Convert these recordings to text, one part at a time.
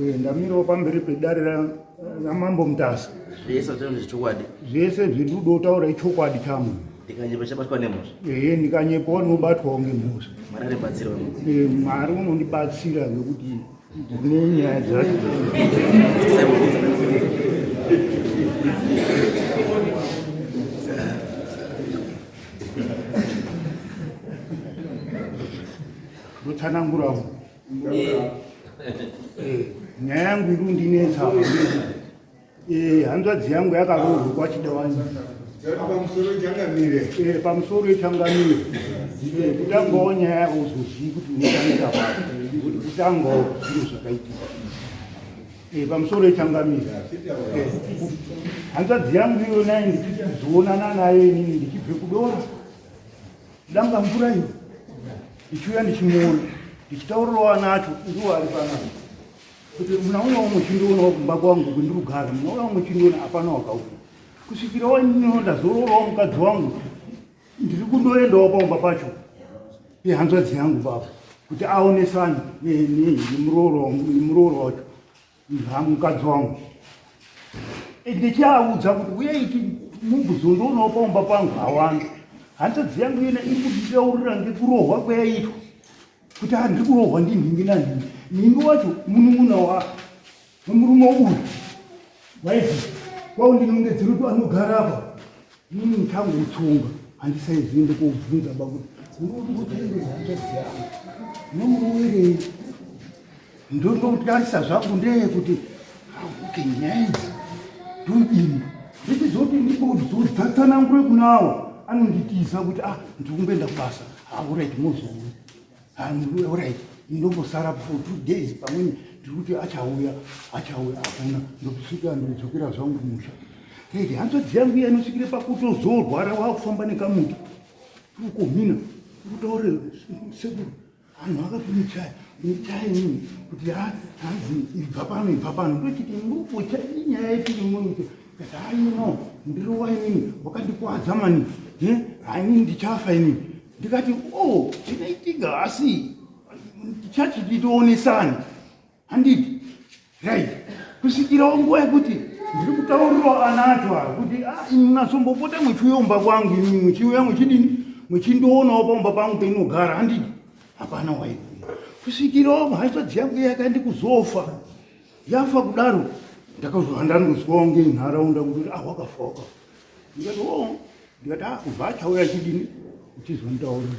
Eh, ndamirawo pamberi pedare ramambo Mutasa. Zvese zvataura chokwadi. Zvese zvendinotaura ichokwadi changu. Ndikanyepa chabatwa nemhosva. Ehe, ndikanyepa unobatwawo ngemhosva. Mwari aribatsira. Eh, Mwari unondibatsira ngekuti ndine nyaya dzacho. Ndotsanangurawo. Eh, nyaya yangu iri kundinetsa eh, hanzvadzi yangu yakaroorwa kwachidawani pamusoro changamire eh, pamusoro ichangamire kutangawo nyaya yako uzozii kuti unotangira papi kuti kutangawo zviro zvakaitika pamusoro ichangamire hanzvadzi yangu iyona ndichizoonana nayo inini ndichibve kudora Danga mvura iyo ndichiuya ndichimuona ndichitaurirawo ana acho ndiwo ari panapa kuti munauyawo muchindionawo kumba kwangu kwendiri kugara munauyawo muchindiona hapana wakauya kusvikirawo ininiwo ndazororawo mukadzi wangu ndiri kundoendawo paumba pacho pehanzvadzi yangu baba kuti aonesane nemuroora wacho Mukadzi wangu eh, ndichiaudza kuti uyai mumbuzondoonawo paumba pangu hawana hanzvadzi yangu iyena iri kunditaurira ngekurohwa kwayaitwa kuti handiri kurohwa ndinhingi nanhingi nhingi wacho munun'una wa wemurume uyu waizi kwaundinongedzera kuti anogara apa inini ndichangotsonga handisaiziende kobvunza bakuti urikuti hanzvadzi yangu nomurowerei Ndondotarisa zvangu ndeye kuti okay nyaya idzi ndodini ndichizoti ndibodzodzatsanangure kunawo anonditiza kuti ah ndiri kumboenda kubasa ah orit mozouya ah orit ndombosara for 2 days pamweni ndiri kuti achauya achauya hakuna ndosvika ndodzokera zvangu kumusha right hanzvadzi yangu iya inosvikire pakutozorwara wakufamba nekamuti ukomhina kutaure sekuru Vanhu vakatomuchaya muchaya inini kuti hanzi ibva pano ibva pano ndochiti murupocha inyaya yetiri muno kati haino ndirowa inini wakandikwadza mani haini ndichafa inini ndikati o oh, chinoitika asi tichachiti tionesane handiti right kusvikirawo nguva yekuti ndiri kutaurirwa ana acho aya kuti ah, imi munasombopota muchiuyomba kwangu imi muchiuya muchidini muchindoonawo paumba pangu peinogara handiti hapana waiuya kusvikirawo hanzvadzi yangu yakaende kuzofa yafa kudaro ndakazovandanozwawo ngenharaunda kuti ah wakafa wakafa ndikati o oh. ndikati ah kubva achauya chidini uchizonditaurira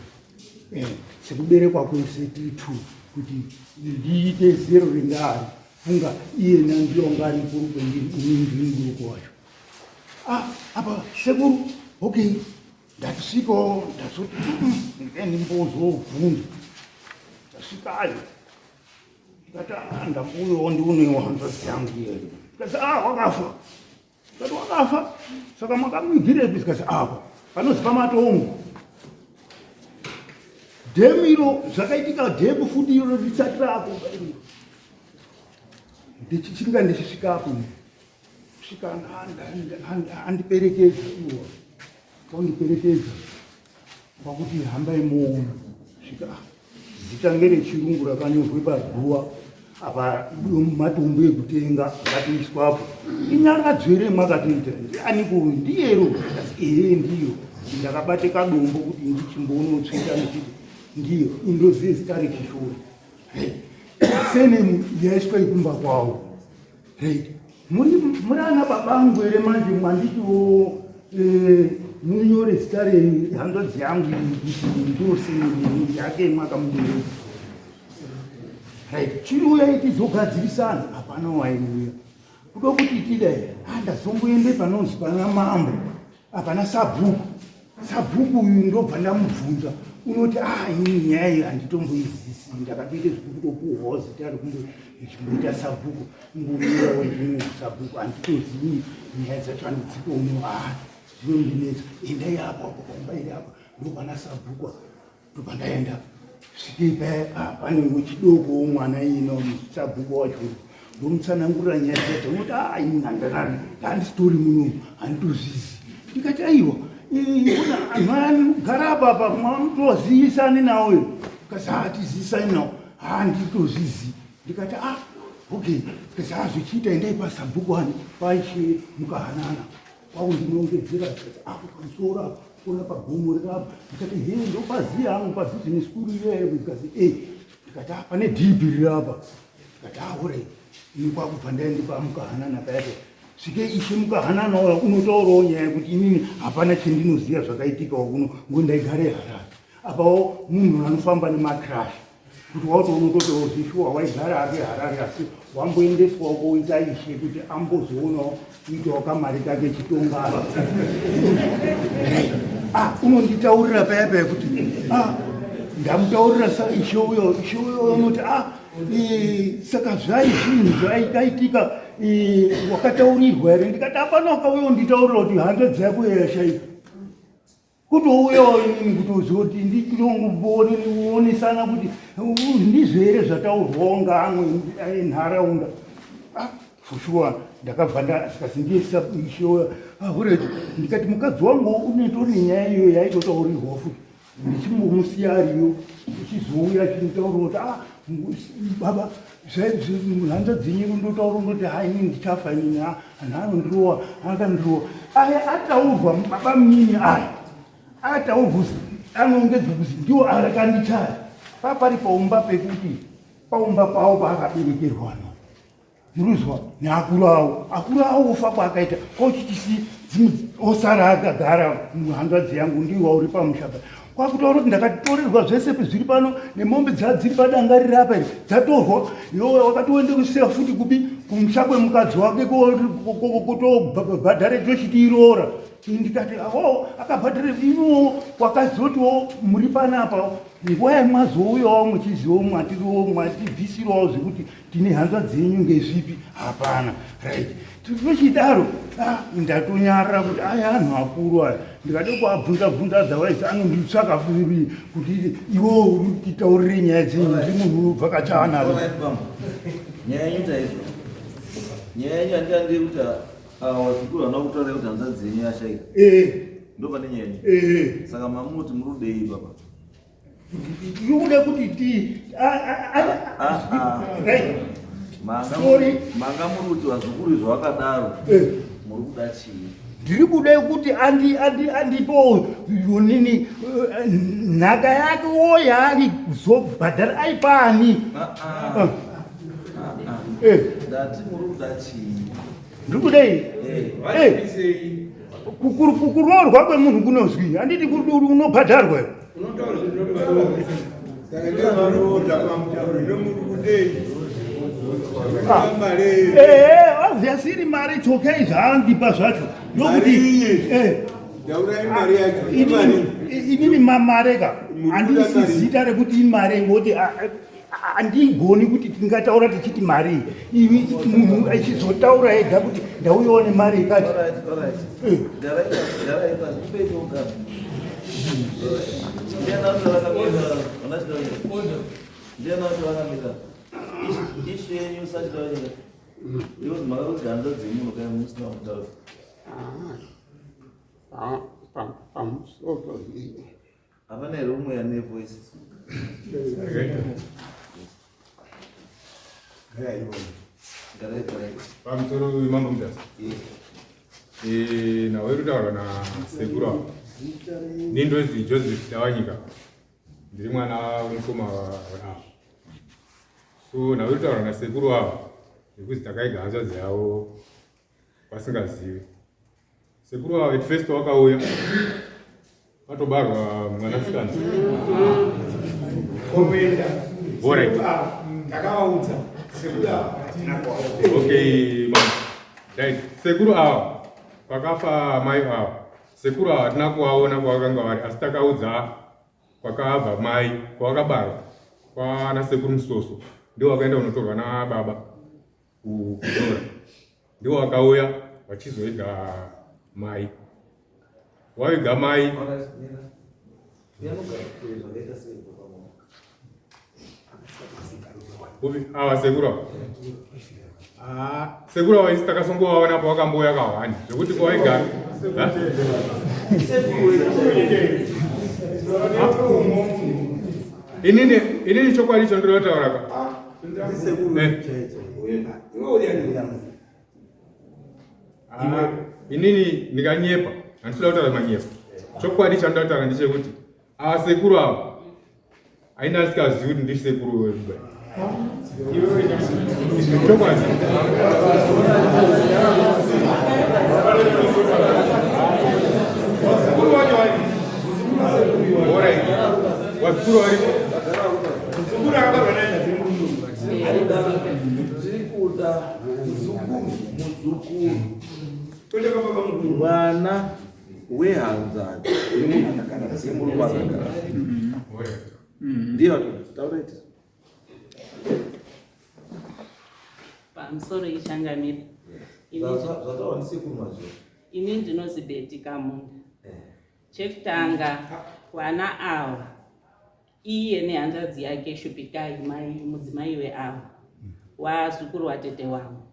eh, sekuberekwa kwese tiri two kuti ndiite zero rendaari funga iyena ndiyo anga ari mukuru kwendiri ini ndiri mudoko wacho ah apa sekuru okay ndatisvikawo ndazoti ndimbozobvunza ndasvikayo ndikati ah, ndambuyowo ndiunewo hanzvadzi yangu iyeyo ndikati ah wakafa Ndikati wakafa saka makamuigirepi zikati apa panozi pamatongo dhemu iro zvakaitika dhemu futi iro risati rako ndichichinga ndichisvikapo svika andiperekedza iwo Kondiperekedza kwakuti hambai muona svika ah, zita ngerechirungu rakanyorwe paguva apa matombo ekutenga akatoiswapo inyaradzo here makatoita ndianiko uyu ndiyero ehe ndiyo ndakabate kadombo kuti ndichimbonotsveta ndichiti ndiyo indozive zita rechishora senemu yaiswa ikumba kwavo Right. Muri muri ana baba angu here manje mwanditiwo eh, munyore zita rehanzvadzi yangu iyi kuti ndose yake mwakamubereka. Right. Chiuya tizogadzirisana hapana waiuya. Kuda kuti tidai ah, ndazomboende panonzi pana mambo hapana sabhuku sabhuku uyu ndobva ndamubvunza unoti ah ini nyaya iyi handitomboizisi ndakatoita zvekutopuhwawo zita rekumboita sabhuku ngomirawo ndine sabhuku handitozivi nyaya dzacho handidzikono ah zvinondinetsa endai apo apo pamba iri apa ndopana sabhuku ndobva ndaenda Svikei paya ah, pane wechidoko mwana ino musabhuku wacho ndomutsanangurira nyaya dzacho unoti ah, ini handisitori muno handitozvizi. Ndikati aiwa anogara apa apa mwamutoziyisani nawo iyo. Kasi hatiziyisani nawo handitozvizi. Ndikati ah okay kasi hazvichiita endai pasabhuku ani paishe mukahanana. Kwakundinongedzera ndikati apo pamusoro apo kuona pagomo riri apo ndikati he ndopaziva hangu padhuze nesikuru iyeyo ndikati e ndikati ah pane dhibhi riri apa ndikati ah orit ini kwakubva ndaende pamukahanana payake svike ishe mukahanana uya unotaurawo nyaya yekuti inini hapana chendinoziva zvakaitikawo kuno ngo ndaigare harare apawo munhu anofamba nemakrash kuti wautoona kuti ozvishuwa waigara hake harare asi wamboendeswawo koita ishe kuti ambozoonawo kuitawo kamari kake chitongaro ah, unonditaurira paya paya kuti ah, ndamutaurira ishe uyo ishe uyo unoti ah, saka zvai zvinhu zvaikaitika wakataurirwa here ndikati hapana wakauya unditaurira kuti hanzvadzi yako yashaika Kutouyawo inini kutozoti ndinongoonesana kuti ndizvo here zvataurwawo ngaamwe enharaunda. Ah, for sure ndakabva ndasikazi ndiye ishoya ahureti ah, ndikati mukadzi wangu unetori nenyaya iyoyo yaitotaurirwa futi ndichimbomusiya ariyo ichizouya achinditaurira kuti ah baba hanza dzenyu ndotaura ndoti ha inini ndichafa inini ha anhu anondirowa akandirowa aya ataurwa baba munini aya ataurwa kuzi anongedzwa kuzi ndiwo akandichaya papari paumba pekuti paumba pawo paakaberekerwana Muruzwa neakuru awo akuru awo ofa kwaakaita kochitisi dzimwe osara akagara hanzvadzi yangu ndiwa uri pamusha pa kwakutaura kuti ndakatorerwa zvese zviri pano nemombe dzadziri padanga riri apa iri dzatorwa iwe wakatoende kusiya futi kupi kumusha kwemukadzi wake kotobhadhare tochiti iroora ndikati o akabhadhare inuwo kwakazotiwo muri panapa nguva yamwazouyawo muchiziwo mwatiriwo mwatibvisirawo zvekuti tine hanzvadzi yenyu ngezvipi hapana right tochidaro ah, ndatonyarara kuti aya anhu akuru aya ndikade kuabvunza bvunza otherwise anonditsvaka futi kuti iwo uri kutitaurire nyaya dzenyu ndiri munhu unobvakacha anaro nyaya yenyu taizwa nyaya yenyu handiyandii kuti wazukuru vana kutaura kuti hanzvadzi yenyu yashaika eh. ndopane nyaya yenyu eh. saka mamuti muri kudei baba Ndikuda kuti ti Sorry. Manga muri kuti vazukuru izvo vakadaro. Eh. Muri kuda chii? Ndiri kuda kuti andi andi andipo yonini eh, nhaka yake wo yaari kuzobhadhara aipani. Ah ah. Eh. Ndati muri kuda chii? Ndiri kudei? Eh. Kuroorwa kwemunhu kunozwi handiti unobhadharwa iwe. Obviously iri mari it's okay zvaandipa zvacho ndokuti inini mamare ka handisi zita rekuti imari ngoti handigoni kuti tingataura tichiti mari iyi munhu achizotaura ega kuti ndauyawo nemari ikati eh. Pamusoro Hapana here umwe ane voice? Pamusoro mambo Mutasa. Eh, nawe rutaurwa nasekuru ava. Ini ndozi Joseph Tawanyika. Ndiri mwana wemukoma ava. So nawe rutaurwa nasekuru ava yekuzi takaiga hanzvadzi yavo vasingazivi. Sekuru ava at first wakauya patobarwa mwanasikana. Komenda. Alright. Ndakavaudza sekuru ava hatina kuvaudza. Okay, mama. Right. Sekuru ava pakafa mai ava. Sekuru ava hatina kuvaona kwavakanga vari asi takaudza kwakabva mai kwavakabarwa kwana sekuru Musoso ndivo vakaenda kunotorwa nababa kudora ndivo vakauya vachizoiga mai waviga mai. Upi ava sekuru ava? Ah, sekuru ava isi takasongovaona pavakambouya kahwani zvekuti kwawaigara. Inini inini chokwadi chandinoda kutaura ka. Eh. Ah, inini ndikanyepa handisida kutaura manyepa. Chokwadi chandinoda kutaura ndechekuti ava sekuru ava aina asikazivi kuti ndisekuru wedu chokwadi wazukuru varipo mwana wehanzvadzi yemurume akagara ndiyo tauraiti pamusoro ichangamire zvataura ndisekuru mazvo ini ndinozi beti kamunda eh. chekutanga vana ava iye nehanzvadzi yake shupikai mai mudzimai weava wazukuru watete wangu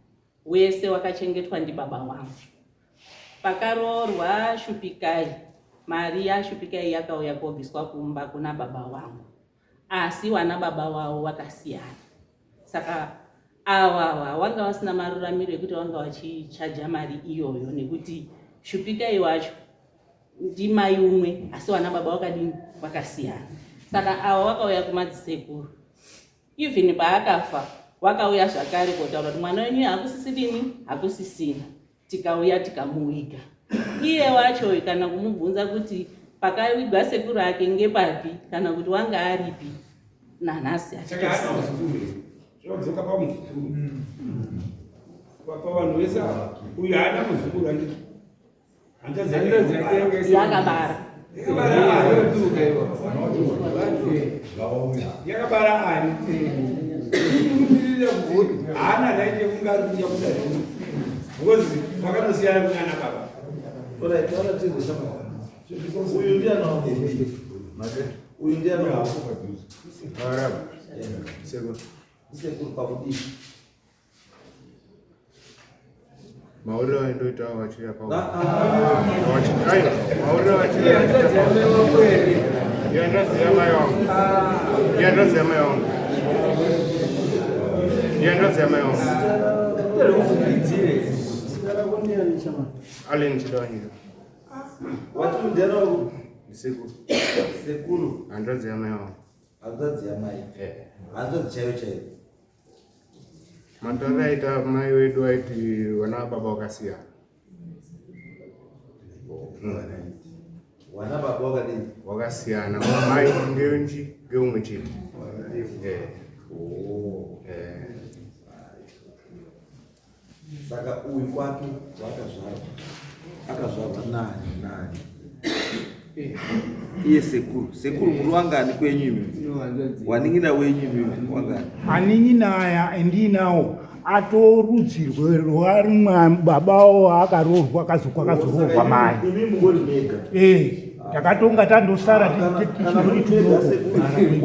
wese wakachengetwa ndibaba wangu Pakaroorwa Shupikai, mari yaShupikai yakauya kobviswa kumba kuna baba wangu, asi wana baba wavo wakasiyana. Saka awawa wanga wasina maruramiro ekuti wanga wachichaja mari iyoyo nekuti Shupikai wacho ndimai umwe asi wana baba wakadini wakasiyana. Saka awa wakauya kumadzisekuru Even paakafa wakauya zvakare kotaura kuti mwana wenyu hakusisirini hakusisina tikauya tikamuwiga iye wacho kana kumubvunza kuti pakawigwa sekuru ake ngepapi kana kuti wanga aripi nanhasi zvodzoka pamuzukuru pavanhu vese ava uyu haana muzukuru anditi yakabara yakabara ani haana raite kungaruya kudai because vakanosiyana kunana baba uyu ndiana uyu ndiana sekuru pakudii Mauriro aindoita vachiuya pa mauriro vachiuya yandazi yamai wangu yandazi yamai wangu yandazi yamai wangu Allen Chidawanyika wati ndiana wako sekuru sekuru hanzvadzi yamai wangu hanzvadzi yamai hanzvadzi chaiyo chaiyo Matauriro aita mai wedu aiti vana baba wakasiyana. Vana baba wakadii? Wakasiyana. Mai ngeunji ngeumwe chete. Eh. Oh. Eh. Saka uyu kwake wakazvarwa akazvarwa nani nani? Iye sekuru, sekuru muri wangani kwenyu imi? Wanin'ina wenyu imi wangani? Anin'ina aya endinawo atorudzi rwarimwa baba wavo akaroorwa akazokwakazoroorwa mai. Imi mungori mega. Eh. Takatonga tandosara tichiri tudoko.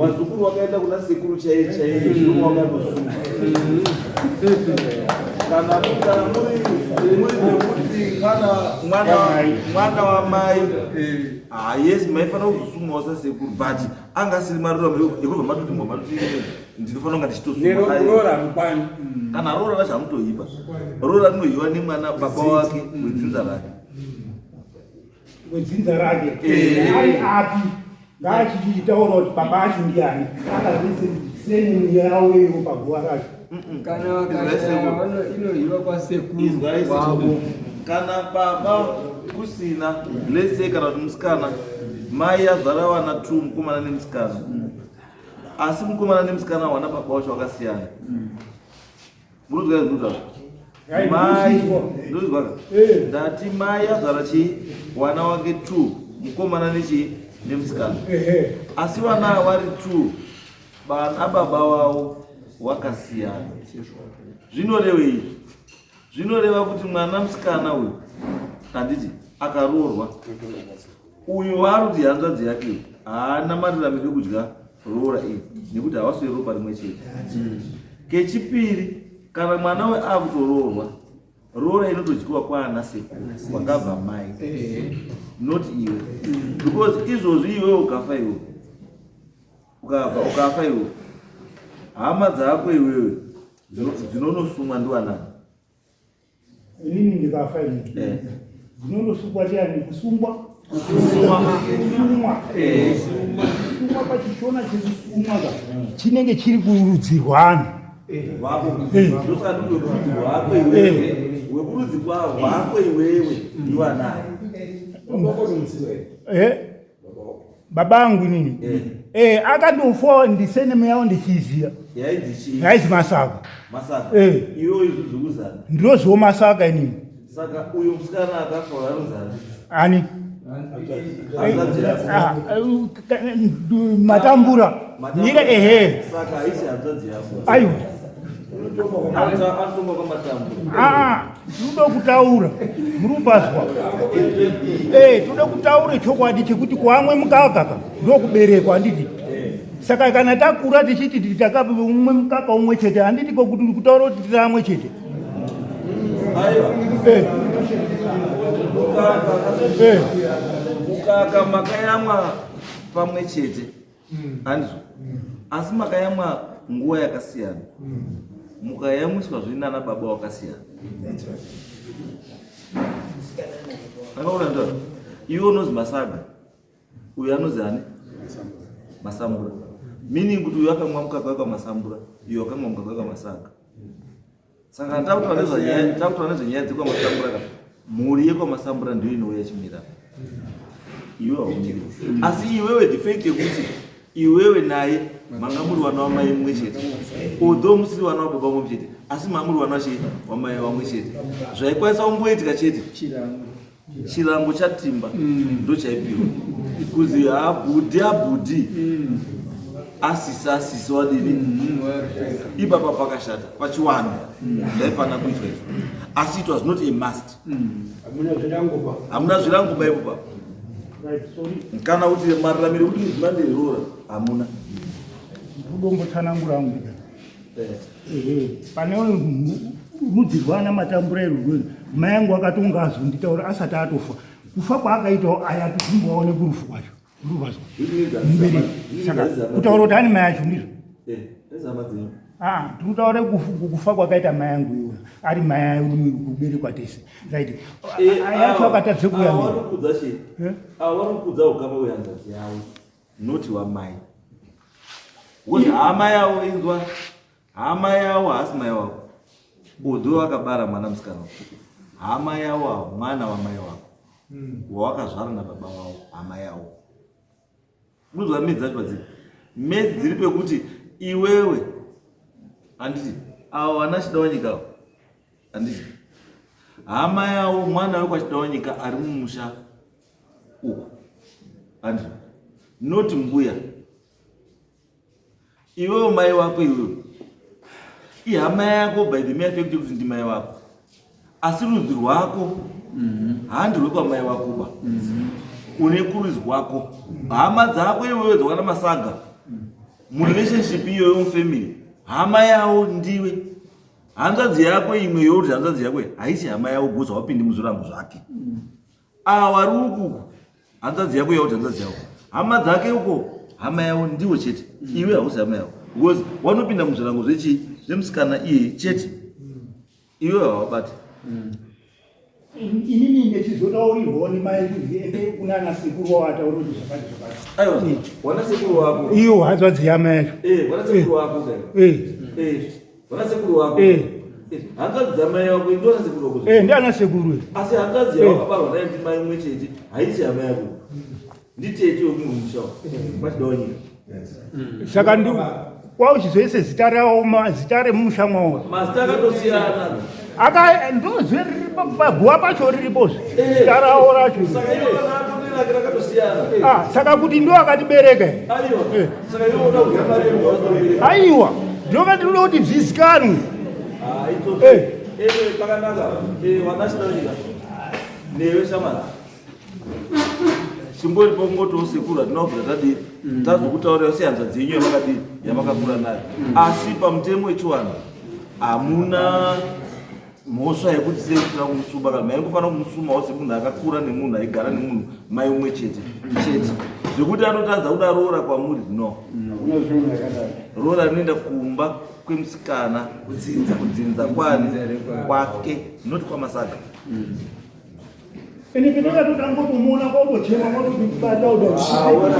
Wazukuru wakaenda kuna sekuru chaiye chaiye zvino wakandosungwa. Kana kana muri muri kuti mwana mwana mwana wamai ah yes maifanira kuzosumawo sasekuru but anga asiri marura ekubva matoti ngoma matoti ndinofanira kunga ndichitosuma. Roora mukwani. Kana roora racho hamutoipa. Roora rinohiwa nemwana baba wake wedzinza rake. Wedzinza rake eh. ari api ngaachitaura kuti baba acho ndiani akazisenini yavo iyo paguva racho kana vakashaya inohiwa kwasekuru wavo kana baba kusina let's say kana kuti musikana mai azvara vana two mukomana nemusikana asi mukomana nemusikana wana baba wacho wakasiyana Munozwa zvinotaura. Mai, ndozwa. Eh. Ndati mai azvara chii? Wana wake two, mukomana nechii? Nemusikana. Asi vana vari two, bana baba wavo wakasiyana. Zvinorevei? Zvinoreva kuti mwana musikana uyu handiti akaroorwa uyu waari kuti hanzvadzi yake haana maruramiro ekudya roora iyi nekuti havasi veropa rimwe chete. Kechipiri, kana mwana we akutoroorwa, roora inotodyiwa kwaana sekuru kwakabva mai, not iwe, because izvozvi iwe ukafa iwe ukafa ukafa iwe, hama dzako iwewe dzinonosumwa ndiwanani? Inini ndikafa ini dzinonosungwa ndiani? Kusungwa, kusumwa, kusumwa pachishona chekusumwa ka chinenge chiri kurudzi rwani? Ndosaka ndiri werudzi rwako iwewe, wekurudzi rwako iwewe ndiwanani? Baba angu inini akandofa ndiseneme yavo ndichiiziva, yainzi Masaka. Masaka. Iwe izvuzukuzana. Ndinoziwo Masaka inini. Saka uyo musikana akafa vanozana ani? Hanzvadzi yako. Ah, Matambura mira, ehe. Saka haisi hanzvadzi yako. Aiwa. Anotonga kwaMatambura. Ah, tinoda kutaura muri kupazwa. Toda kutaura chokwadi chekuti kuamwe mukaka ka ndokuberekwa, handiti? Saka kana takura tichiti takamwe mukaka umwe chete, handiti ko kuti kutaura kuti tiri amwe chete? Aiwa. Mukaka. Mukaka makayamwa pamwe chete, handizvo? Asi makayamwa nguva yakasiyana, mukayamwiswa zvinana baba wakasiyana. Akaona ndo iwe unozi Masaga, uyu anozi ani? Masambura. Meaning kuti uyu akamwa mukaka wekwaMasambura, uyu akamwa mukaka wekwaMasaga. Saka takutaura nezvenyaya dzekwaMasambura ka, mhuri yekwaMasambura ndiyo inouya chimira, iwe haumiri. Asi iwewe, the fact yekuti iwewe naye manga muri vana vamai mumwe chete, although musiri vana vababa mumwe chete, asi manga muri vana vachi wamai vamwe chete, zvaikwanisa kumboitika chete chirango chatimba ndo chaipiwa kuzi habhudhi abhudhi, asisi asisi wadini. Ipapa pakashata pachiwanhu zvaifanira kuitwa izvo, asi it was not a must. Hamuna zvirango pa. Hamuna zvirango pa ipo papo. Right, sorry. Kana kuti mararamiro ekuti mudzimai nderoora hamuna. Kudombotsanangura hangu. Ehe, pane rudzi rwana Matambura irworwo, mai angu akatonga azonditaura asati atofa. Kufa kwaakaitawo aya tizimbowaone kurufu kwacho ruvazwa mubereki. Saka kutaura kuti ani mai acho ndizvo? Hama dzenyu. Ah, tikutaura kufa kwakaita mai angu iwona ari mai angu kuberekwa tese, right? Aya acho akatadze kuuya mberi. Vari kukudza chii? Eh? Ava vari kukudza ukama hwehanzvadzi yavo, noti wamai, because hama yavo, inzwa, hama yavo haasi mai wako, although akabara mwana musikana wako. Hama yavo avo mwana wamai wako wawakazvara nababa wavo, hama yavo. Unonzwa midzi dzacho padziri? Midzi dziri pekuti iwewe, handiti avo vana Chidawanyika avo, handiti hama yavo mwana wekwaChidawanyika ari mumusha uku, handiti? Not mbuya. Iwewe mai wako iwewe ihama yako by the mere fact yekuti ndimai wako, asi rudzi rwako handi rwekwamai wako ba. Une kurudzi rwako, hama dzako iwewe dzakana Masaga murelationship iyoyo mufamily, hama yavo ndiwe. Hanzvadzi yako imwe yokuti hanzvadzi yako haisi hama yavo because wapindi muzvirango zvake. Ava vari ukuku, hanzvadzi yako yakuti hanzvadzi yako, hama dzake uko, hama yavo ndiwo chete. Iwe hausi hama yavo because wanopinda muzvirango zvechii? Zvemusikana iye chete, iwe hawabati. Inini ndechizotaurirwawo nemai kuti ende kunana sekuru wawataura kuti zvakati zvakati. Aiwa, wana sekuru wako. Iyo hanzvadzi yamai yacho. Wana sekuru wako kai. Wana sekuru wako. Hanzvadzi dzamai wako ndiwana sekuru wako. Ndiana sekuru. Asi hanzvadzi yawakabarwa naye ndimai mumwe chete haisi hama yako, nditete wemumusha kwaChidawanyika. Saka ndi kwauchizoise zita rawo, zita remumusha mwawo? Mazita akatosiyana. Aka ndozve riripo paguva pacho, riripozve zita rawo racho. Saka iwe kana atonelake rakatosiyana. Ah, saka kuti ndo akatibereka here? Aiwa. Saka iwe unoda kudya mari yemunhu? Aiwa, ndoka ndinoda kuti zvizikanwe. Ah, it's okay. Anyway, pakanaka. Wana Chidawanyika newe shamana. Chimboripo kungotiwo sekuru hatina kubvira tadii tazokutaurira sehanzvadzi yenyu yamakadii yamakakura nayo. Asi pamutemo wechiwanhu hamuna mhosva yekuti sei kusina kumusuma kana maingofanira kumusumawo semunhu akakura nemunhu aigara nemunhu mai umwe chete chete zvekuti anotadza kuda roora kwamuri no roora rinoenda kumba kwemusikana kudzinza kwani kwake not kwamasaga Ende pendakatoda ngotomuona kwautochema kwatotibata udochema.